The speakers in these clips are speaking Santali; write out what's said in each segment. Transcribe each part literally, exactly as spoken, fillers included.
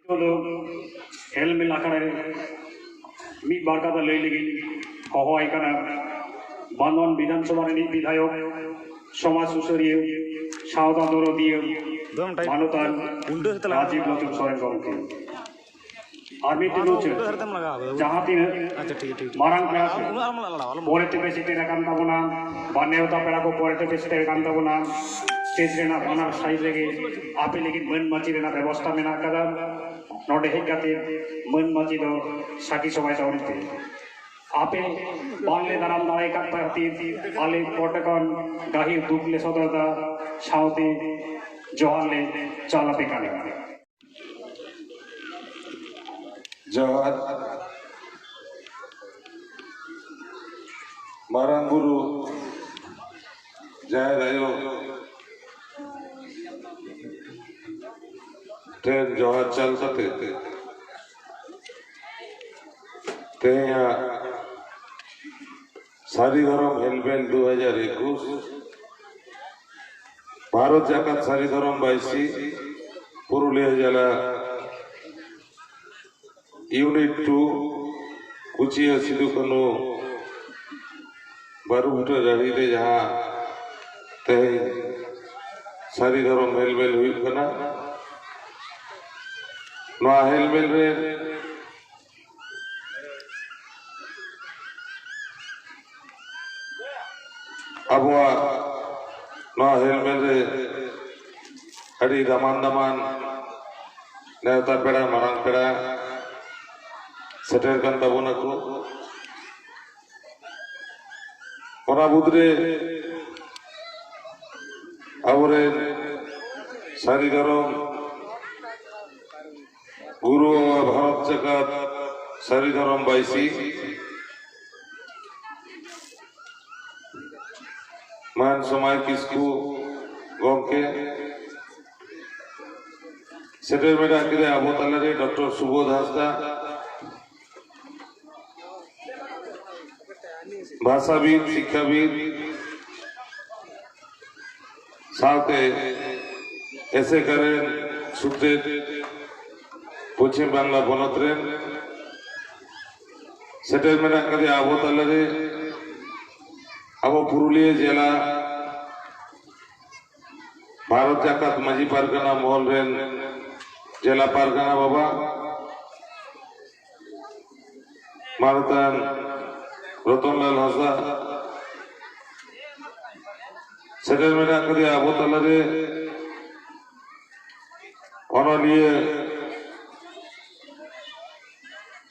ᱫᱚ ᱦᱮᱞᱢᱮᱞ ᱟᱠᱷᱲᱟ ᱨᱮ ᱢᱤᱫ ᱵᱟᱨ ᱠᱟᱛᱷᱟ ᱞᱟᱹᱭ ᱞᱟᱹᱜᱤᱫ ᱦᱚᱦᱚ ᱟᱭ ᱠᱟᱱᱟ ᱵᱟᱸᱫᱷᱣᱟᱱ ᱵᱤᱫᱷᱟᱱ ᱥᱚᱵᱷᱟ ᱨᱤᱱᱤᱡ ᱵᱤᱫᱷᱟᱭᱚᱠ, ᱥᱚᱢᱟᱡᱽ ᱥᱩᱥᱟᱹᱨᱤᱭᱟᱹ, ᱥᱟᱶᱛᱟ ᱫᱚᱨᱚᱫᱤᱭᱟᱹ, ᱫᱚᱢ ᱴᱟᱭᱤᱯ ᱢᱟᱱᱚᱛᱟᱱ ᱩᱞᱴᱟᱹ ᱥᱟᱛᱮ ᱞᱟᱜᱟᱣ ᱨᱟᱡᱤᱵ ᱢᱮ᱾ ᱞᱳᱪᱚᱱ ᱥᱚᱨᱮᱱ ᱜᱚᱢᱠᱮ᱾ ᱟᱨ ᱢᱤᱫᱴᱮᱱ ᱟᱢ ᱩᱪᱟᱹᱲ, ᱩᱞᱴᱟᱹ ᱥᱟᱛᱮᱢ ᱞᱟᱜᱟᱣ ᱠᱟᱫᱟ, ᱩᱞᱴᱟᱹ᱾ ᱡᱟᱦᱟᱸ ᱛᱤᱱᱟᱹᱜ ᱟᱪᱪᱷᱟ, ᱴᱷᱤᱠ, ᱴᱷᱤᱠ, ᱴᱷᱤᱠ᱾ ᱢᱟᱨᱟᱝ ᱯᱮᱲᱟ ᱠᱚ ᱩᱱᱟᱹᱜ ᱟᱞᱚᱢ ᱞᱟᱲᱟᱣᱟ, ᱟᱞᱚᱢ ᱯᱚᱨᱮ ᱛᱮᱯᱮ ᱥᱮᱴᱮᱨ ᱟᱠᱟᱱ ᱛᱟᱵᱚᱱᱟ, ᱵᱟ ᱱᱮᱣᱛᱟ ᱯᱮᱲᱟ ᱠᱚ ᱯᱚᱨᱮ ᱛᱮᱯᱮ ᱥᱮᱴᱮᱨ ᱟᱠᱟᱱ ᱛᱟᱵᱚᱱᱟ᱾ ᱥᱴᱮᱡᱽ ᱨᱮᱱᱟᱜ ᱵᱟᱱᱟᱨ ᱥᱟᱭᱤᱰ ᱨᱮᱜᱮ ᱟᱯᱮ ᱞᱟᱹᱜᱤᱫ ᱢᱟᱹᱱ ᱢᱟᱹᱪᱤ ᱨᱮᱱᱟᱜ ᱵᱮᱵᱚᱥᱛᱷᱟ ᱢᱮᱱᱟᱜ ᱟᱠᱟᱫᱟ᱾ ᱱᱚᱰᱮ ᱦᱮᱡ ᱠᱟᱛᱮ ᱢᱟᱹᱱ ᱢᱟᱹᱪᱤ ᱫᱚ ᱥᱟᱹᱠᱷᱤ ᱥᱚᱵᱷᱟᱭ ᱛᱟᱵᱚᱱ ᱯᱮ᱾ ᱟᱯᱮ ᱵᱟᱝᱞᱮ ᱫᱟᱨᱟᱢ ᱫᱟᱲᱮ ᱟᱠᱟᱫ ᱯᱮ ᱠᱷᱟᱹᱛᱤᱨ ᱟᱞᱮ ᱠᱚᱴᱮ ᱠᱷᱚᱱ ᱜᱟᱹᱦᱤᱨ ᱫᱩᱠ ᱞᱮ ᱥᱚᱫᱚᱨ ᱮᱫᱟ, ᱥᱟᱶᱛᱮ ᱡᱚᱦᱟᱨ ᱞᱮ ᱪᱟᱞ ᱟᱯᱮ ᱠᱟᱱᱟ᱾ ᱡᱚᱦᱟᱨ᱾ ᱢᱟᱨᱟᱝ ᱵᱩᱨᱩ ᱡᱟᱦᱮᱨ ᱟᱭᱳ ᱴᱷᱮᱱ ᱡᱚᱦᱟᱨ ᱪᱟᱞ ᱠᱟᱛᱮ, ᱛᱮᱦᱮᱧᱟᱜ ᱥᱟᱹᱨᱤ ᱫᱷᱚᱨᱚᱢ ᱦᱮᱞᱢᱮᱞ ᱫᱩ ᱦᱟᱡᱟᱨ ᱮᱠᱩᱥ, ᱵᱷᱟᱨᱚᱛ ᱡᱟᱠᱟᱛ ᱥᱟᱹᱨᱤ ᱫᱷᱚᱨᱚᱢ ᱵᱟᱭᱥᱤ, ᱯᱩᱨᱩᱞᱤᱭᱟᱹ ᱡᱮᱞᱟ, ᱤᱭᱩᱱᱤᱴ ᱴᱩ, ᱠᱩᱪᱤᱭᱟᱹ ᱥᱤᱫᱩ ᱠᱟᱹᱱᱦᱩ ᱵᱟᱹᱨᱩ ᱵᱩᱴᱟᱹ ᱰᱟᱹᱦᱤ ᱨᱮ ᱡᱟᱦᱟᱸ ᱛᱮᱦᱮᱧ ᱥᱟᱹᱨᱤ ᱫᱷᱚᱨᱚᱢ ᱦᱮᱞᱢᱮᱞ ᱦᱩᱭᱩᱜ ᱠᱟᱱᱟ, ᱱᱚᱣᱟ ᱦᱮᱞᱢᱮᱞ ᱨᱮ ᱟᱵᱚᱣᱟᱜ ᱱᱚᱣᱟ ᱦᱮᱞᱢᱮᱞ ᱨᱮ ᱟᱹᱰᱤ ᱫᱟᱢᱟᱱ ᱫᱟᱢᱟᱱ ᱱᱮᱣᱛᱟ ᱯᱮᱲᱟ, ᱢᱟᱨᱟᱝ ᱯᱮᱲᱟ ᱥᱮᱴᱮᱨ ᱠᱟᱱ ᱛᱟᱵᱚᱱᱟ ᱠᱚ᱾ ᱚᱱᱟ ᱢᱩᱫᱽᱨᱮ ᱟᱵᱚᱨᱮᱱ ᱥᱟᱹᱨᱤ ᱫᱷᱚᱨᱚᱢ ᱜᱩᱨᱩ ᱵᱟᱵᱟ ᱵᱷᱟᱨᱚᱛ ᱡᱟᱠᱟᱛ ᱥᱟᱹᱨᱤ ᱫᱷᱚᱨᱚᱢ ᱵᱟᱭᱥᱤ ᱢᱟᱱ ᱥᱚᱢᱟᱭ ᱠᱤᱥᱠᱩ ᱜᱚᱢᱠᱮ, ᱥᱮᱴᱮᱨ ᱢᱮᱱᱟᱜ ᱠᱤᱱᱟ ᱟᱵᱚ ᱛᱟᱞᱟᱨᱮ ᱰᱚᱠᱴᱚᱨ ᱥᱩᱵᱳᱫᱷ ᱦᱟᱸᱥᱫᱟ, ᱵᱷᱟᱥᱟᱵᱤᱫ, ᱥᱤᱠᱠᱷᱟᱵᱤᱫ, ᱥᱟᱶᱛᱮ ᱮᱥᱮᱠᱟ ᱨᱮᱱ ᱥᱩᱛᱨᱮᱛ ᱯᱚᱪᱷᱤᱢ ᱵᱟᱝᱞᱟ ᱯᱚᱱᱚᱛ ᱨᱮᱱ ᱥᱮᱴᱮᱨ ᱢᱮᱱᱟᱜ ᱟᱠᱟᱫᱮᱭᱟ ᱟᱵᱚ ᱛᱟᱞᱟᱨᱮ, ᱟᱵᱚ ᱯᱩᱨᱩᱞᱤᱭᱟᱹ ᱡᱮᱞᱟ ᱵᱷᱟᱨᱚᱛ ᱡᱟᱠᱟᱛ ᱢᱟᱹᱡᱷᱤ ᱯᱟᱨᱜᱟᱱᱟ ᱢᱚᱦᱚᱞ ᱨᱮᱱ ᱡᱮᱞᱟ ᱯᱟᱨᱜᱟᱱᱟ ᱵᱟᱵᱟ ᱢᱟᱱᱚᱛᱟᱱ ᱨᱚᱛᱚᱱᱞᱟᱞ ᱦᱟᱸᱥᱫᱟ, ᱥᱮᱴᱮᱨ ᱢᱮᱱᱟᱜ ᱟᱠᱟᱫᱮᱭᱟ ᱟᱵᱚ ᱛᱟᱞᱟᱨᱮ ᱚᱱᱚᱞᱤᱭᱟᱹ,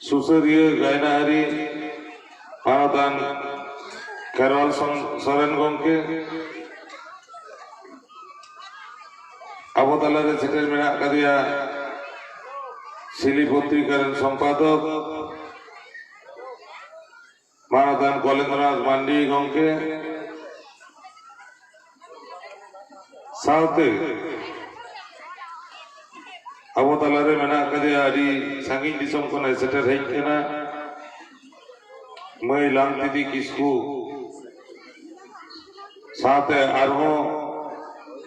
ᱥᱩᱥᱟᱹᱨᱤᱭᱟᱹ, ᱜᱟᱭᱱᱟᱦᱟᱨᱤ ᱢᱟᱱᱚᱛᱟᱱ ᱠᱷᱮᱨᱣᱟᱞ ᱥᱚᱝ-, ᱥᱚᱨᱮᱱ ᱜᱚᱢᱠᱮ᱾ ᱟᱵᱚ ᱛᱟᱞᱟᱨᱮ ᱥᱮᱴᱮᱨ ᱢᱮᱱᱟᱜ ᱟᱠᱟᱫᱮᱭᱟ ᱥᱤᱞᱤ ᱯᱚᱛᱨᱤᱠᱟ ᱨᱮᱱ ᱥᱚᱢᱯᱟᱫᱚᱠ ᱢᱟᱱᱚᱛᱟᱱ ᱠᱚᱞᱮᱱᱫᱨᱚᱱᱟᱛᱷ ᱢᱟᱱᱰᱤ ᱜᱚᱢᱠᱮ, ᱥᱟᱶᱛᱮ ᱟᱵᱚ ᱛᱟᱞᱟᱨᱮ ᱢᱮᱱᱟᱜ ᱟᱠᱟᱫᱮᱭᱟ ᱟᱹᱰᱤ ᱥᱟᱺᱜᱤᱧ ᱫᱤᱥᱚᱢ ᱠᱷᱚᱱ ᱮ ᱥᱮᱴᱮᱨ ᱦᱮᱡ ᱠᱟᱱᱟ ᱢᱟᱹᱭ ᱞᱟᱝᱛᱤᱛᱤ ᱠᱤᱥᱠᱩ, ᱥᱟᱶᱛᱮ ᱟᱨᱦᱚᱸ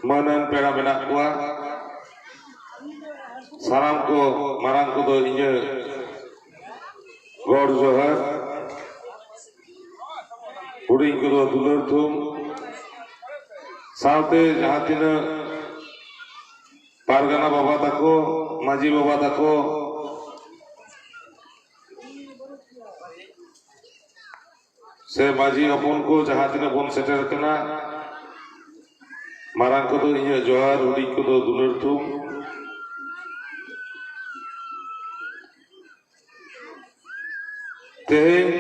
ᱢᱟᱹᱱᱟᱱ ᱯᱮᱲᱟ ᱢᱮᱱᱟᱜ ᱠᱚᱣᱟ᱾ ᱥᱟᱱᱟᱢ ᱠᱚ ᱢᱟᱨᱟᱝ ᱠᱚᱫᱚ ᱤᱧᱟᱹᱜ ᱜᱚᱰ ᱡᱚᱦᱟᱨ, ᱦᱩᱰᱤᱧ ᱠᱚᱫᱚ ᱫᱩᱞᱟᱹᱲ ᱛᱷᱩᱢ, ᱥᱟᱶᱛᱮ ᱡᱟᱦᱟᱸ ᱛᱤᱱᱟᱹᱜ ᱯᱟᱨᱜᱟᱱᱟ ᱵᱟᱵᱟ ᱛᱟᱠᱚ, ᱢᱟᱹᱡᱷᱤ ᱵᱟᱵᱟ ᱛᱟᱠᱚ, ᱥᱮ ᱢᱟᱹᱡᱷᱤ ᱦᱚᱯᱚᱱ ᱠᱚ ᱡᱟᱦᱟᱸ ᱛᱤᱱᱟᱹᱜ ᱵᱚᱱ ᱥᱮᱴᱮᱨ ᱠᱟᱱᱟ, ᱢᱟᱨᱟᱝ ᱠᱚᱫᱚ ᱤᱧᱟᱹᱜ ᱡᱚᱦᱟᱨ, ᱦᱩᱰᱤᱧ ᱠᱚᱫᱚ ᱫᱩᱞᱟᱹᱲ ᱛᱷᱩᱢ᱾ ᱛᱮᱦᱮᱧ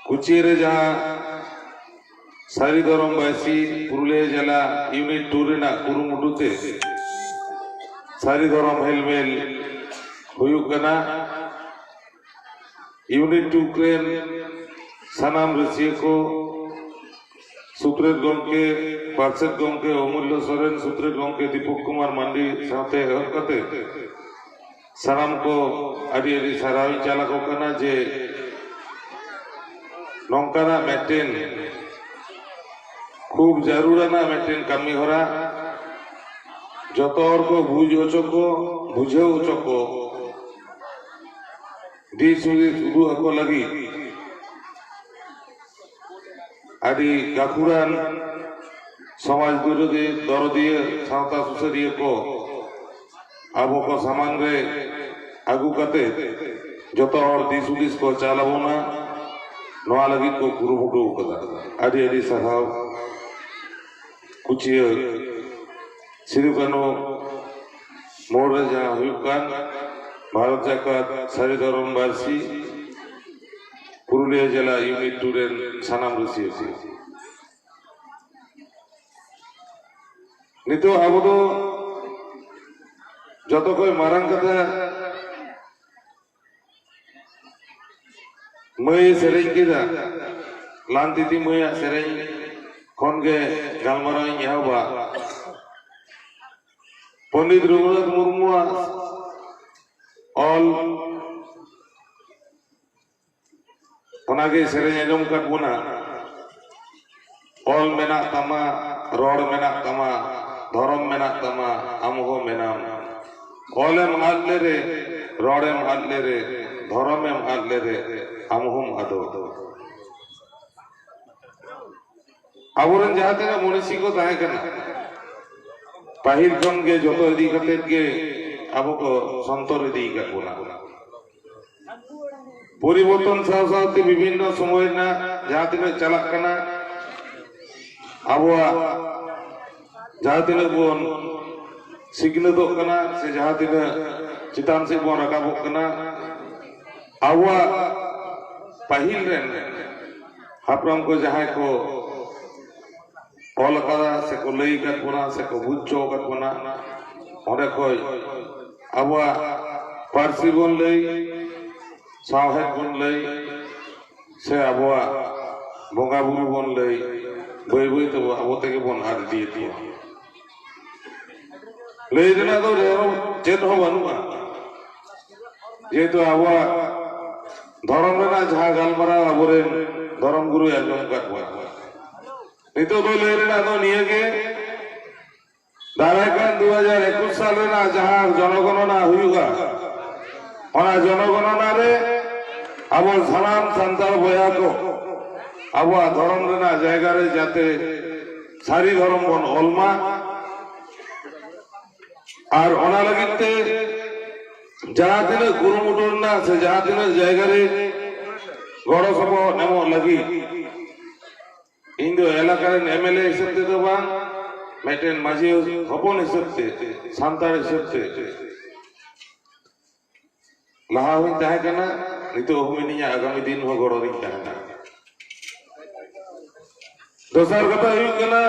ᱠᱩᱪᱤᱭᱟᱹ ᱨᱮ ᱡᱟᱦᱟᱸ ᱥᱟᱹᱨᱤ ᱫᱷᱚᱨᱚᱢ ᱵᱟᱭᱥᱤ ᱯᱩᱨᱩᱞᱤᱭᱟᱹ ᱡᱮᱞᱟ ᱤᱭᱩᱱᱤᱴ ᱴᱩ ᱨᱮᱱᱟᱜ ᱠᱩᱨᱩᱢᱩᱴᱩ ᱛᱮ ᱥᱟᱹᱨᱤ ᱫᱷᱚᱨᱚᱢ ᱦᱮᱞᱢᱮᱞ ᱦᱩᱭᱩᱜ ᱠᱟᱱᱟ᱾ ᱤᱭᱩᱱᱤᱴ ᱴᱩ ᱨᱮᱱ ᱥᱟᱱᱟᱢ ᱨᱟᱹᱥᱤᱭᱟᱹ ᱠᱚ, ᱥᱩᱛᱨᱮᱛ ᱜᱚᱢᱠᱮ, ᱯᱟᱨᱥᱮᱛ ᱜᱚᱢᱠᱮ ᱚᱢᱩᱞᱞᱚ ᱥᱚᱨᱮᱱ, ᱥᱩᱛᱨᱮᱛ ᱜᱚᱢᱠᱮ ᱫᱤᱯᱚᱠ ᱠᱩᱢᱟᱨ ᱢᱟᱱᱰᱤ ᱥᱟᱶᱛᱮ ᱮᱦᱚᱵ ᱠᱟᱛᱮ ᱥᱟᱱᱟᱢ ᱠᱚ ᱟᱹᱰᱤ ᱟᱹᱰᱤ ᱥᱟᱨᱦᱟᱣ ᱤᱧ ᱪᱟᱞ ᱟᱠᱚ ᱠᱟᱱᱟ ᱡᱮ ᱱᱚᱝᱠᱟᱱᱟᱜ ᱢᱤᱫᱴᱮᱱ ᱠᱷᱩᱵ ᱡᱟᱹᱨᱩᱲᱟᱱᱟᱜ ᱢᱤᱫᱴᱮᱱ ᱠᱟᱹᱢᱤ ᱦᱚᱨᱟ ᱡᱚᱛᱚ ᱦᱚᱲ ᱠᱚ ᱵᱩᱡᱽ ᱦᱚᱪᱚ ᱠᱚ, ᱵᱩᱡᱷᱟᱹᱣ ᱦᱚᱪᱚ ᱠᱚ, ᱫᱤᱥ ᱦᱩᱫᱤᱥ ᱩᱫᱩᱜ ᱟᱠᱚ ᱞᱟᱹᱜᱤᱫ ᱟᱹᱰᱤ ᱜᱟᱹᱠᱷᱩᱲᱟᱱ ᱥᱚᱢᱟᱡᱽ ᱫᱚᱨᱚᱫᱤ-, ᱫᱚᱨᱚᱫᱤᱭᱟᱹ ᱥᱟᱶᱛᱟ ᱥᱩᱥᱟᱹᱨᱤᱭᱟᱹ ᱠᱚ ᱟᱵᱚ ᱠᱚ ᱥᱟᱢᱟᱝ ᱨᱮ ᱟᱹᱜᱩ ᱠᱟᱛᱮ ᱡᱚᱛᱚ ᱦᱚᱲ ᱫᱤᱥ ᱦᱩᱫᱤᱥ ᱠᱚ ᱪᱟᱞ ᱟᱵᱚᱱᱟ, ᱱᱚᱣᱟ ᱞᱟᱹᱜᱤᱫ ᱠᱚ ᱠᱩᱨᱩᱢᱩᱴᱩ ᱟᱠᱟᱫᱟ᱾ ᱟᱹᱰᱤ ᱟᱹᱰᱤ ᱥᱟᱨᱦᱟᱣ᱾ ᱠᱩᱪᱤᱭᱟᱹ ᱥᱤᱫᱩ ᱠᱟᱹᱱᱦᱩ ᱢᱳᱲ ᱨᱮ ᱡᱟᱦᱟᱸ ᱦᱩᱭᱩᱜ ᱠᱟᱱ ᱵᱷᱟᱨᱚᱛ ᱡᱟᱠᱟᱛ ᱥᱟᱹᱨᱤ ᱫᱷᱚᱨᱚᱢ ᱵᱟᱹᱨᱥᱤ ᱯᱩᱨᱩᱞᱤᱭᱟᱹ ᱡᱮᱞᱟ ᱭᱩᱱᱤᱴ ᱴᱩ ᱨᱮᱱ ᱥᱟᱱᱟᱢ ᱨᱟᱹᱥᱤᱭᱟᱹ ᱠᱚ, ᱱᱤᱛᱚᱜ ᱟᱵᱚ ᱫᱚ ᱡᱚᱛᱚ ᱠᱷᱚᱱ ᱢᱟᱨᱟᱝ ᱠᱟᱛᱷᱟ, ᱢᱟᱹᱭᱮ ᱥᱮᱨᱮᱧ ᱠᱮᱫᱟ, ᱞᱟᱞ ᱫᱤᱫᱤ ᱢᱟᱹᱭᱟᱜ ᱥᱮᱨᱮᱧ ᱠᱷᱚᱱ ᱜᱮ ᱜᱟᱞᱢᱟᱨᱟᱣ ᱤᱧ ᱮᱦᱚᱵᱟ᱾ ᱯᱚᱱᱰᱤᱛ ᱨᱚᱜᱷᱩᱱᱟᱛᱷ ᱢᱩᱨᱢᱩᱣᱟᱜ ᱚᱞ, ᱚᱱᱟᱜᱮ ᱥᱮᱨᱮᱧ ᱟᱸᱡᱚᱢ ᱟᱠᱟᱫ ᱵᱚᱱᱟ᱾ ᱚᱞ ᱢᱮᱱᱟᱜ ᱛᱟᱢᱟ, ᱨᱚᱲ ᱢᱮᱱᱟᱜ ᱛᱟᱢᱟ, ᱫᱷᱚᱨᱚᱢ ᱢᱮᱱᱟᱜ ᱛᱟᱢᱟ, ᱟᱢ ᱦᱚᱸ ᱢᱮᱱᱟᱢ᱾ ᱚᱞᱮᱢ ᱟᱫ ᱞᱮᱨᱮ, ᱨᱚᱲᱮᱢ ᱟᱫ ᱞᱮᱨᱮ, ᱫᱷᱚᱨᱚᱢᱮᱢ ᱟᱫ ᱞᱮᱨᱮ, ᱟᱢ ᱦᱚᱸᱢ ᱟᱫᱚᱜ᱾ ᱟᱵᱚᱨᱮᱱ ᱡᱟᱦᱟᱸ ᱛᱤᱱᱟᱹᱜ ᱢᱚᱱᱤᱥᱤ ᱠᱚ ᱛᱟᱦᱮᱸ ᱠᱟᱱᱟ, ᱯᱟᱹᱦᱤᱞ ᱠᱷᱚᱱ ᱜᱮ ᱡᱚᱛᱚ ᱤᱫᱤ ᱠᱟᱛᱮᱫ ᱜᱮ ᱟᱵᱚ ᱠᱚ ᱥᱚᱱᱛᱚᱨ ᱤᱫᱤ ᱟᱠᱟᱫ ᱵᱚᱱᱟ᱾ ᱯᱚᱨᱤᱵᱚᱨᱛᱚᱱ ᱥᱟᱶ ᱥᱟᱶᱛᱮ ᱵᱤᱵᱷᱤᱱᱱᱚ ᱥᱚᱢᱚᱭ ᱨᱮᱱᱟᱜ ᱡᱟᱦᱟᱸ ᱛᱤᱱᱟᱹᱜ ᱪᱟᱞᱟᱜ ᱠᱟᱱᱟ, ᱟᱵᱚᱣᱟᱜ ᱡᱟᱦᱟᱸ ᱛᱤᱱᱟᱹᱜ ᱵᱚᱱ ᱥᱤᱠᱷᱱᱟᱹᱛᱚᱜ ᱠᱟᱱᱟ ᱥᱮ ᱡᱟᱦᱟᱸ ᱛᱤᱱᱟᱹᱜ ᱪᱮᱛᱟᱱ ᱥᱮᱫ ᱵᱚᱱ ᱨᱟᱠᱟᱵᱚᱜ ᱠᱟᱱᱟ, ᱟᱵᱚᱣᱟᱜ ᱯᱟᱹᱦᱤᱞ ᱨᱮᱱ ᱦᱟᱯᱲᱟᱢ ᱠᱚ ᱡᱟᱦᱟᱸᱭ ᱠᱚ ᱚᱞ ᱟᱠᱟᱫᱟ ᱥᱮ ᱠᱚ ᱞᱟᱹᱭ ᱟᱠᱟᱫ ᱵᱚᱱᱟ ᱥᱮ ᱠᱚ ᱵᱩᱡᱽ ᱦᱚᱪᱚ ᱟᱠᱟᱫ ᱵᱚᱱᱟ, ᱚᱸᱰᱮ ᱠᱷᱚᱱ ᱟᱵᱚᱣᱟᱜ ᱯᱟᱹᱨᱥᱤ ᱵᱚᱱ ᱞᱟᱹᱭ, ᱥᱟᱶᱦᱮᱫ ᱵᱚᱱ ᱞᱟᱹᱭ, ᱥᱮ ᱟᱵᱚᱣᱟᱜ ᱵᱚᱸᱜᱟ ᱵᱩᱨᱩ ᱵᱚᱱ ᱞᱟᱹᱭ, ᱵᱟᱹᱭ ᱵᱟᱹᱭ ᱛᱮ ᱟᱵᱚ ᱛᱮᱜᱮ ᱵᱚᱱ ᱟᱫ ᱤᱫᱤᱭᱮᱫ ᱠᱚᱣᱟ᱾ ᱞᱟᱹᱭ ᱨᱮᱱᱟᱜ ᱫᱚ ᱰᱷᱮᱨ ᱪᱮᱫ ᱦᱚᱸ ᱵᱟᱹᱱᱩᱜᱼᱟ, ᱡᱮᱦᱮᱛᱩ ᱟᱵᱚᱣᱟᱜ ᱫᱷᱚᱨᱚᱢ ᱨᱮᱱᱟᱜ ᱡᱟᱦᱟᱸ ᱜᱟᱞᱢᱟᱨᱟᱣ ᱟᱵᱚᱨᱮᱱ ᱫᱷᱚᱨᱚᱢ ᱜᱩᱨᱩᱭ ᱟᱸᱡᱚᱢ ᱟᱠᱟᱫ ᱵᱚᱱᱟ᱾ ᱱᱤᱛᱚᱜ ᱫᱚ ᱞᱟᱹᱭ ᱨᱮᱱᱟᱜ ᱫᱚ ᱱᱤᱭᱟᱹ ᱜᱮ, ᱫᱟᱨᱟᱭ ᱠᱟᱱ ᱫᱩ ᱦᱟᱡᱟᱨ ᱮᱠᱩᱥ ᱥᱟᱞ ᱨᱮᱱᱟᱜ ᱡᱟᱦᱟᱸ ᱡᱚᱱᱚᱜᱚᱱᱚᱱᱟ ᱦᱩᱭᱩᱜᱼᱟ, ᱚᱱᱟ ᱡᱚᱱᱚᱜᱚᱱᱚᱱᱟ ᱨᱮ ᱟᱵᱚ ᱥᱟᱱᱟᱢ ᱥᱟᱱᱛᱟᱲ ᱵᱚᱭᱦᱟ ᱠᱚ ᱟᱵᱚᱣᱟᱜ ᱫᱷᱚᱨᱚᱢ ᱨᱮᱱᱟᱜ ᱡᱟᱭᱜᱟ ᱨᱮ ᱡᱟᱛᱮ ᱥᱟᱹᱨᱤ ᱫᱷᱚᱨᱚᱢ ᱵᱚᱱ ᱚᱞ ᱢᱟ, ᱟᱨ ᱚᱱᱟ ᱞᱟᱹᱜᱤᱫ ᱛᱮ ᱡᱟᱦᱟᱸ ᱛᱤᱱᱟᱹᱜ ᱠᱩᱨᱩᱢᱩᱴᱩ ᱨᱮᱱᱟᱜ ᱥᱮ ᱡᱟᱦᱟᱸ ᱛᱤᱱᱟᱹᱜ ᱡᱟᱭᱜᱟ ᱨᱮ ᱜᱚᱲᱚ ᱥᱚᱯᱚᱦᱚᱫ ᱮᱢᱚᱜ ᱞᱟᱹᱜᱤᱫ ᱤᱧ ᱫᱚ ᱮᱞᱟᱠᱟ ᱨᱮᱱ ᱮᱢ ᱮᱞ ᱮ ᱦᱤᱥᱟᱹᱵ ᱛᱮᱫᱚ ᱵᱟᱝ, ᱢᱤᱫᱴᱮᱱ ᱢᱟᱹᱡᱷᱤ ᱦᱚᱯᱚᱱ ᱦᱤᱥᱟᱹᱵ ᱛᱮ, ᱥᱟᱱᱛᱟᱲ ᱦᱤᱥᱟᱹᱵ ᱛᱮ ᱞᱟᱦᱟ ᱦᱚᱸᱧ ᱛᱟᱦᱮᱸ ᱠᱟᱱᱟ, ᱱᱤᱛᱚᱜ ᱦᱚᱸ ᱢᱤᱱᱟᱹᱧᱟ, ᱟᱜᱟᱢᱤ ᱫᱤᱱ ᱦᱚᱸ ᱜᱚᱲᱚ ᱨᱤᱧ ᱛᱟᱦᱮᱱᱟ᱾ ᱫᱚᱥᱟᱨ ᱠᱟᱛᱷᱟ ᱦᱩᱭᱩᱜ ᱠᱟᱱᱟ,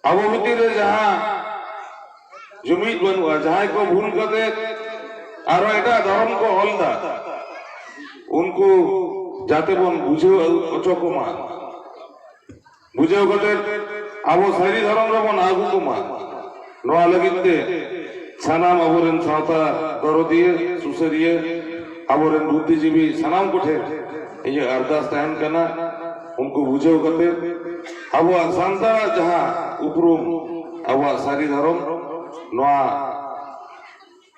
ᱟᱵᱚ ᱵᱷᱤᱛᱤᱨ ᱨᱮ ᱡᱟᱦᱟᱸ ᱡᱩᱢᱤᱫ ᱵᱟᱹᱱᱩᱜᱼᱟ, ᱡᱟᱦᱟᱸᱭ ᱠᱚ ᱵᱷᱩᱞ ᱠᱟᱛᱮ ᱟᱨᱚ ᱮᱴᱟᱜ ᱫᱷᱚᱨᱚᱢ ᱠᱚ ᱚᱞ ᱫᱟ, ᱩᱱᱠᱩ ᱡᱟᱛᱮ ᱵᱚᱱ ᱵᱩᱡᱷᱟᱹᱣ ᱦᱚᱪᱚ ᱠᱚᱢᱟ, ᱵᱩᱡᱷᱟᱹᱣ ᱠᱟᱛᱮ ᱟᱵᱚ ᱥᱟᱹᱨᱤ ᱫᱷᱚᱨᱚᱢ ᱨᱮᱵᱚᱱ ᱟᱹᱜᱩ ᱠᱚᱢᱟ᱾ ᱱᱚᱣᱟ ᱞᱟᱹᱜᱤᱫ ᱛᱮ ᱥᱟᱱᱟᱢ ᱟᱵᱚᱨᱮᱱ ᱥᱟᱶᱛᱟ ᱫᱚᱨᱚᱫᱤᱭᱟᱹ, ᱥᱩᱥᱟᱹᱨᱤᱭᱟᱹ, ᱟᱵᱚᱨᱮᱱ ᱵᱩᱫᱽᱫᱷᱤᱡᱤᱵᱤ ᱥᱟᱱᱟᱢ ᱠᱚᱴᱷᱮᱱ ᱤᱧᱟᱹᱜ ᱟᱨᱫᱟᱥ ᱛᱟᱦᱮᱱ ᱠᱟᱱᱟ, ᱩᱱᱠᱩ ᱵᱩᱡᱷᱟᱹᱣ ᱠᱟᱛᱮ ᱟᱵᱚᱣᱟᱜ ᱥᱟᱱᱛᱟᱲᱟᱜ ᱡᱟᱦᱟᱸ ᱩᱯᱨᱩᱢ, ᱟᱵᱚᱣᱟᱜ ᱥᱟᱹᱨᱤ ᱫᱷᱚᱨᱚᱢ, ᱱᱚᱣᱟ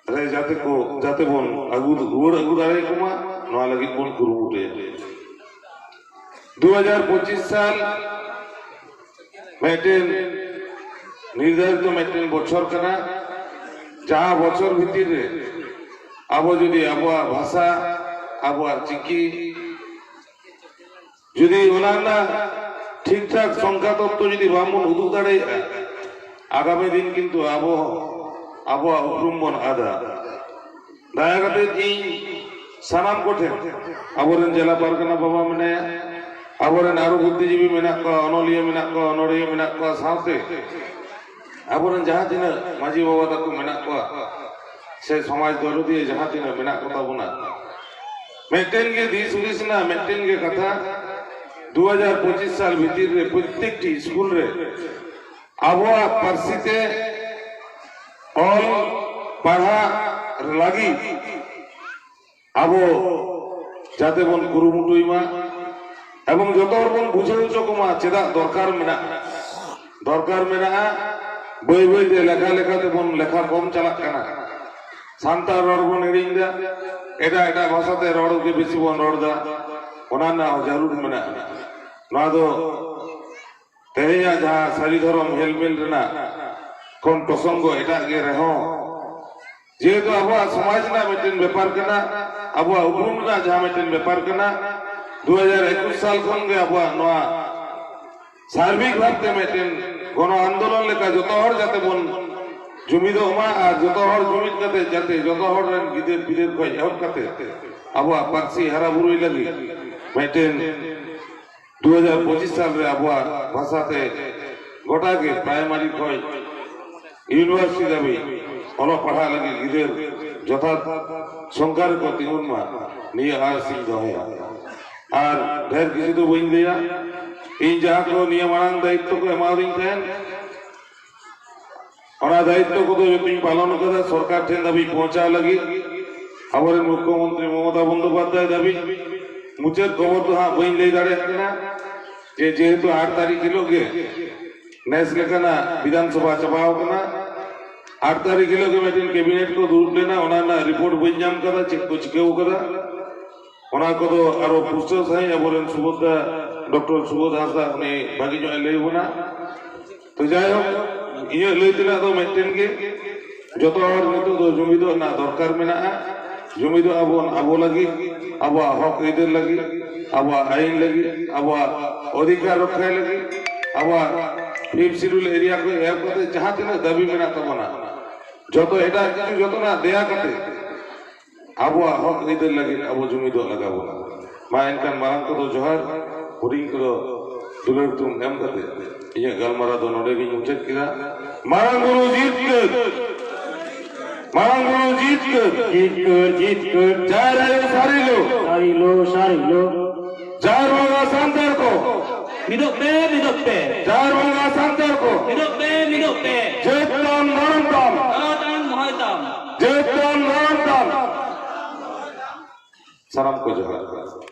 ᱨᱮ ᱡᱟᱛᱮ ᱠᱚ, ᱡᱟᱛᱮ ᱵᱚᱱ ᱟᱹᱜᱩ, ᱨᱩᱣᱟᱹᱲ ᱟᱹᱜᱩ ᱫᱟᱲᱮᱭᱟᱠᱚ ᱢᱟ, ᱱᱚᱣᱟ ᱞᱟᱹᱜᱤᱫ ᱵᱚᱱ ᱠᱩᱨᱩᱢᱩᱴᱩᱭᱟ᱾ ᱫᱩ ᱦᱟᱡᱟᱨ ᱯᱚᱸᱪᱤᱥ ᱥᱟᱞ ᱢᱤᱫᱴᱮᱱ ᱱᱤᱨᱫᱷᱟᱨᱤᱛ ᱢᱤᱫᱴᱮᱱ ᱵᱚᱪᱷᱚᱨ ᱠᱟᱱᱟ, ᱡᱟᱦᱟᱸ ᱵᱚᱪᱷᱚᱨ ᱵᱷᱤᱛᱤᱨ ᱨᱮ ᱟᱵᱚ ᱡᱩᱫᱤ ᱟᱵᱚᱣᱟᱜ ᱵᱷᱟᱥᱟ, ᱟᱵᱚᱣᱟᱜ ᱪᱤᱠᱤ ᱡᱩᱫᱤ ᱚᱱᱟ ᱨᱮᱱᱟᱜ ᱴᱷᱤᱠ ᱴᱷᱟᱠ ᱥᱚᱝᱠᱷᱟ ᱛᱚᱛᱛᱚ ᱡᱩᱫᱤ ᱵᱟᱝᱵᱚᱱ ᱩᱫᱩᱜ ᱫᱟᱲᱮᱭᱟᱜᱼᱟ, ᱟᱜᱟᱢᱤ ᱫᱤᱱ ᱠᱤᱱᱛᱩ ᱟᱵᱚ ᱟᱵᱚᱣᱟᱜ ᱩᱯᱨᱩᱢ ᱵᱚᱱ ᱟᱫᱟ᱾ ᱫᱟᱭᱟ ᱠᱟᱛᱮ ᱤᱧ ᱥᱟᱱᱟᱢ ᱠᱚᱴᱷᱮᱱ, ᱟᱵᱚᱨᱮᱱ ᱡᱮᱞᱟ ᱯᱟᱨᱜᱟᱱᱟ ᱵᱟᱵᱟ ᱢᱮᱱᱟᱭᱟ, ᱟᱵᱚᱨᱮᱱ ᱟᱨᱚ ᱵᱩᱫᱽᱫᱷᱤᱡᱤᱵᱤ ᱢᱮᱱᱟᱜ ᱠᱚᱣᱟ, ᱚᱱᱚᱞᱤᱭᱟᱹ ᱢᱮᱱᱟᱜ ᱠᱚᱣᱟ, ᱚᱱᱚᱲᱦᱤᱭᱟᱹ ᱢᱮᱱᱟᱜ ᱠᱚᱣᱟ, ᱥᱟᱶᱛᱮ ᱟᱵᱚᱨᱮᱱ ᱡᱟᱦᱟᱸ ᱛᱤᱱᱟᱹᱜ ᱢᱟᱹᱡᱷᱤ ᱵᱟᱵᱟ ᱛᱟᱠᱚ ᱢᱮᱱᱟᱜ ᱠᱚᱣᱟ, ᱥᱮ ᱥᱚᱢᱟᱡᱽ ᱫᱚᱨᱚᱫᱤᱭᱟᱹ ᱡᱟᱦᱟᱸ ᱛᱤᱱᱟᱹᱜ ᱢᱮᱱᱟᱜ ᱠᱚ ᱛᱟᱵᱚᱱᱟ, ᱢᱤᱫᱴᱮᱱ ᱜᱮ ᱫᱤᱥ ᱦᱩᱫᱤᱥ ᱨᱮᱱᱟᱜ ᱢᱤᱫᱴᱮᱱ ᱜᱮ ᱠᱟᱛᱷᱟ, ᱫᱩ ᱦᱟᱡᱟᱨ ᱯᱚᱸᱪᱤᱥ ᱥᱟᱞ ᱵᱷᱤᱛᱤᱨ ᱨᱮ ᱯᱨᱚᱛᱮᱠᱴᱤ ᱥᱠᱩᱞ ᱨᱮ ᱟᱵᱚᱣᱟᱜ ᱯᱟᱹᱨᱥᱤ ᱛᱮ ᱚᱞ ᱯᱟᱲᱦᱟᱜ ᱞᱟᱹᱜᱤᱫ ᱟᱵᱚ ᱡᱟᱛᱮ ᱵᱚᱱ ᱠᱩᱨᱩᱢᱩᱴᱩᱭ ᱢᱟ, ᱮᱵᱚᱝ ᱡᱚᱛᱚ ᱦᱚᱲ ᱵᱚᱱ ᱵᱩᱡᱷᱟᱹᱣ ᱦᱚᱪᱚ ᱠᱚᱢᱟ ᱪᱮᱫᱟᱜ ᱫᱚᱨᱠᱟᱨ ᱢᱮᱱᱟᱜᱼᱟ᱾ ᱫᱚᱨᱠᱟᱨ ᱢᱮᱱᱟᱜᱼᱟ᱾ ᱵᱟᱹᱭ ᱵᱟᱹᱭ ᱛᱮ ᱞᱮᱠᱷᱟ ᱞᱮᱠᱟ ᱛᱮᱵᱚᱱ ᱞᱮᱠᱷᱟ ᱠᱚᱢ ᱪᱟᱞᱟᱜ ᱠᱟᱱᱟ᱾ ᱥᱟᱱᱛᱟᱲ ᱨᱚᱲ ᱵᱚᱱ ᱦᱤᱲᱤᱧ ᱮᱫᱟ, ᱮᱴᱟᱜ ᱮᱴᱟᱜ ᱵᱷᱟᱥᱟ ᱛᱮ ᱨᱚᱲ ᱜᱮ ᱵᱮᱥᱤ ᱵᱚᱱ ᱨᱚᱲ ᱮᱫᱟ᱾ ᱚᱱᱟ ᱨᱮᱱᱟᱜ ᱦᱚᱸ ᱡᱟᱹᱨᱩᱲ ᱢᱮᱱᱟᱜᱼᱟ᱾ ᱱᱚᱣᱟ ᱫᱚ ᱛᱮᱦᱮᱧᱟᱜ ᱡᱟᱦᱟᱸ ᱥᱟᱹᱨᱤ ᱫᱷᱚᱨᱚᱢ ᱦᱮᱞᱢᱮᱞ ᱨᱮᱱᱟᱜ ᱠᱷᱚᱱ ᱯᱨᱚᱥᱚᱝᱜᱚ ᱮᱴᱟᱜ ᱜᱮ ᱨᱮᱦᱚᱸ, ᱡᱮᱦᱮᱛᱩ ᱟᱵᱚᱣᱟᱜ ᱥᱚᱢᱟᱡᱽ ᱨᱮᱱᱟᱜ ᱢᱤᱫᱴᱮᱱ ᱵᱮᱯᱟᱨ ᱠᱟᱱᱟ, ᱟᱵᱚᱣᱟᱜ ᱩᱯᱨᱩᱢ ᱨᱮᱱᱟᱜ ᱡᱟᱦᱟᱸ ᱢᱤᱫᱴᱮᱱ ᱵᱮᱯᱟᱨ ᱠᱟᱱᱟ, ᱫᱩ ᱦᱟᱡᱟᱨ ᱮᱠᱩᱥ ᱥᱟᱞ ᱠᱷᱚᱱ ᱜᱮ ᱟᱵᱚᱣᱟᱜ ᱱᱚᱣᱟ ᱥᱟᱨᱵᱤᱠ ᱵᱷᱟᱵᱛᱮ ᱢᱤᱫᱴᱮᱱ ᱜᱚᱱᱚ ᱟᱱᱫᱳᱞᱚᱱ ᱞᱮᱠᱟ ᱡᱚᱛᱚ ᱦᱚᱲ ᱡᱟᱛᱮ ᱵᱚᱱ ᱡᱩᱢᱤᱫᱚᱜ ᱢᱟ ᱟᱨ ᱡᱚᱛᱚ ᱦᱚᱲ ᱡᱩᱢᱤᱫ ᱠᱟᱛᱮ ᱡᱟᱛᱮ ᱡᱚᱛᱚ ᱦᱚᱲ ᱨᱮᱱ ᱜᱤᱫᱟᱹᱨ ᱯᱤᱫᱟᱹᱨ ᱠᱷᱚᱱ ᱮᱦᱚᱵ ᱠᱟᱛᱮ ᱟᱵᱚᱣᱟᱜ ᱯᱟᱹᱨᱥᱤ ᱦᱟᱨᱟ ᱵᱩᱨᱩᱭ ᱞᱟᱹᱜᱤᱫ ᱢᱤᱫᱴᱮᱱ ᱫᱩ ᱦᱟᱡᱟᱨ ᱯᱚᱸᱪᱤᱥ ᱥᱟᱞ ᱨᱮ ᱟᱵᱚᱣᱟᱜ ᱵᱷᱟᱥᱟ ᱛᱮ ᱜᱚᱴᱟ ᱜᱮ ᱯᱨᱟᱭᱢᱟᱨᱤ ᱠᱷᱚᱱ ᱤᱭᱩᱱᱤᱵᱷᱟᱨᱥᱤᱴᱤ ᱫᱷᱟᱹᱵᱤᱡ ᱚᱞᱚᱜ ᱯᱟᱲᱦᱟᱜ ᱞᱟᱹᱜᱤᱫ ᱜᱤᱫᱟᱹᱨ ᱡᱚᱛᱷᱟᱛ ᱥᱚᱝᱠᱷᱟ ᱨᱮᱠᱚ ᱛᱤᱸᱜᱩᱱ ᱢᱟ, ᱱᱤᱭᱟᱹ ᱟᱥ ᱤᱧ ᱫᱚᱦᱚᱭᱟ᱾ ᱟᱨ ᱰᱷᱮᱨ ᱠᱤᱪᱷᱩ ᱫᱚ ᱵᱟᱹᱧ ᱞᱟᱹᱭᱟ᱾ ᱤᱧ ᱡᱟᱦᱟᱸ ᱠᱚ ᱱᱤᱭᱟᱹ ᱢᱟᱲᱟᱝ ᱫᱟᱭᱤᱛᱛᱚ ᱠᱚ ᱮᱢᱟᱣᱫᱤᱧ ᱛᱟᱦᱮᱸᱱ, ᱚᱱᱟ ᱫᱟᱭᱤᱛᱛᱚ ᱠᱚᱫᱚ ᱡᱚᱛᱚᱧ ᱯᱟᱞᱚᱱ ᱠᱟᱫᱟ ᱥᱚᱨᱠᱟᱨ ᱴᱷᱮᱱ ᱫᱷᱟᱹᱵᱤᱡ ᱯᱳᱸᱣᱪᱷᱟᱣ ᱞᱟᱹᱜᱤᱫ, ᱟᱵᱚᱨᱮᱱ ᱢᱩᱠᱷᱭᱚᱢᱚᱱᱛᱨᱤ ᱢᱚᱢᱚᱛᱟ ᱵᱚᱱᱫᱳᱯᱟᱫᱽᱫᱷᱟᱭ ᱫᱷᱟᱹᱵᱤᱡ᱾ ᱢᱩᱪᱟᱹᱫ ᱠᱷᱚᱵᱚᱨ ᱫᱚ ᱦᱟᱸᱜ ᱵᱟᱹᱧ ᱞᱟᱹᱭ ᱫᱟᱲᱮᱭᱟᱜ ᱠᱟᱱᱟ ᱡᱮ, ᱡᱮᱦᱮᱛᱩ ᱟᱴ ᱛᱟᱹᱨᱤᱠᱷ ᱦᱤᱞᱳᱜ ᱜᱮ ᱱᱮᱥ ᱞᱮᱠᱟᱱᱟᱜ ᱵᱤᱫᱷᱟᱱ ᱥᱚᱵᱷᱟ ᱪᱟᱵᱟᱣ ᱠᱟᱱᱟ, ᱟᱴ ᱛᱟᱹᱨᱤᱠᱷ ᱦᱤᱞᱳᱜ ᱜᱮ ᱢᱤᱫᱴᱮᱱ ᱠᱮᱵᱤᱱᱮᱴ ᱠᱚ ᱫᱩᱲᱩᱵ ᱞᱮᱱᱟ, ᱚᱱᱟ ᱨᱮᱱᱟᱜ ᱨᱤᱯᱳᱨᱴ ᱵᱟᱹᱧ ᱧᱟᱢ ᱠᱟᱫᱟ, ᱪᱮᱫ ᱠᱚ ᱪᱤᱠᱟᱹᱣ ᱠᱟᱫᱟ᱾ ᱚᱱᱟ ᱠᱚᱫᱚ ᱟᱨᱚ ᱯᱩᱥᱴᱟᱹᱣ ᱥᱟᱺᱦᱤᱡ ᱟᱵᱚᱨᱮᱱ ᱥᱩᱵᱳᱫᱷ ᱫᱟ, ᱰᱚᱠᱴᱚᱨ ᱥᱩᱵᱳᱫᱷ ᱦᱟᱸᱥᱫᱟ, ᱩᱱᱤ ᱵᱷᱟᱹᱜᱤ ᱧᱚᱜ ᱮ ᱞᱟᱹᱭ ᱵᱚᱱᱟ᱾ ᱛᱚ ᱡᱟᱭᱦᱳᱠ, ᱤᱧᱟᱹᱜ ᱞᱟᱹᱭ ᱛᱮᱱᱟᱜ ᱫᱚ ᱢᱤᱫᱴᱮᱱ ᱜᱮ, ᱡᱚᱛᱚ ᱦᱚᱲ ᱱᱤᱛᱚᱜ ᱫᱚ ᱡᱩᱢᱤᱫᱚᱜ ᱨᱮᱱᱟᱜ ᱫᱚᱨᱠᱟᱨ ᱢᱮᱱᱟᱜᱼᱟ᱾ ᱡᱩᱢᱤᱫᱚᱜ ᱟᱵᱚᱱ ᱟᱵᱚ ᱞᱟᱹᱜᱤᱫ, ᱟᱵᱚᱣᱟᱜ ᱦᱚᱠ ᱟᱹᱭᱫᱟᱹᱨ ᱞᱟᱹᱜᱤᱫ, ᱟᱵᱚᱣᱟᱜ ᱟᱹᱭᱤᱱ ᱞᱟᱹᱜᱤᱫ, ᱟᱵᱚᱣᱟᱜ ᱚᱫᱷᱤᱠᱟᱨ ᱨᱚᱠᱷᱟᱭ ᱞᱟᱹᱜᱤᱫ, ᱟᱵᱚᱣᱟᱜ ᱯᱷᱤᱯᱛᱷ ᱥᱤᱰᱩᱞ ᱮᱨᱤᱭᱟ ᱠᱷᱚᱱ ᱮᱦᱚᱵ ᱠᱟᱛᱮ ᱡᱟᱦᱟᱸ ᱛᱤᱱᱟᱹᱜ ᱫᱟᱹᱵᱤ ᱢᱮᱱᱟᱜ ᱛᱟᱵᱚᱱᱟ, ᱡᱚᱛᱚ ᱮᱴᱟᱜ ᱠᱤᱪᱷᱩ ᱡᱚᱛᱚᱱᱟᱜ ᱫᱮᱭᱟ ᱠᱟᱛᱮ ᱟᱵᱚᱣᱟᱜ ᱦᱚᱠ ᱟᱹᱭᱫᱟᱹᱨ ᱞᱟᱹᱜᱤᱫ ᱟᱵᱚ ᱡᱩᱢᱤᱫᱚᱜ ᱞᱟᱜᱟᱣ ᱵᱚᱱᱟ᱾ ᱢᱟ ᱮᱱᱠᱷᱟᱱ ᱢᱟᱨᱟᱝ ᱠᱚᱫᱚ ᱡᱚᱦᱟᱨ, ᱦᱩᱰᱤᱧ ᱠᱚᱫᱚ ᱫᱩᱞᱟᱹᱲ ᱛᱩᱢ ᱮᱢ ᱠᱟᱛᱮ ᱤᱧᱟᱹᱜ ᱜᱟᱞᱢᱟᱨᱟᱣ ᱫᱚ ᱱᱚᱰᱮ ᱜᱤᱧ ᱢᱩᱪᱟᱹᱫ ᱠᱮᱫᱟ᱾ ᱢᱟᱨᱟᱝ ᱵᱩᱨᱩ ᱡᱤᱛᱠᱟᱹᱨ, ᱢᱟᱨᱟᱝ ᱵᱩᱨᱩ ᱡᱤᱛᱠᱟᱹᱨ, ᱡᱤᱛᱠᱟᱹᱨ, ᱡᱤᱛᱠᱟᱹᱨ᱾ ᱡᱟᱦᱮᱨ ᱟᱭᱳ ᱥᱟᱹᱨᱤ ᱞᱳ, ᱥᱟᱹᱨᱤ ᱞᱳ, ᱥᱟᱹᱨᱤ ᱞᱳ᱾ ᱡᱟᱦᱮᱨ ᱵᱚᱸᱜᱟ ᱥᱟᱱᱛᱟᱲ ᱠᱚ, ᱢᱤᱫᱚᱜ ᱯᱮ, ᱢᱤᱫᱚᱜ ᱯᱮ᱾ ᱡᱟᱦᱮᱨ ᱵᱚᱸᱜᱟ ᱥᱟᱱᱛᱟᱲ ᱠᱚ, ᱢᱤᱫᱚᱜ ᱯᱮ, ᱢᱤᱫᱚᱜ ᱯᱮ᱾ ᱡᱟᱹᱛ ᱛᱟᱢ, ᱫᱷᱚᱨᱚᱢ ᱛᱟᱢ, ᱫᱟᱲᱟ ᱛᱟᱢ, ᱢᱚᱦᱚᱭ ᱛᱟᱢ᱾ ᱡᱟᱹᱛ ᱛᱟᱢ, ᱫᱷᱚᱨᱚᱢ ᱛᱟᱢ᱾ ᱥᱟᱱᱟᱢ ᱠᱚ ᱡᱚᱦᱟᱨ᱾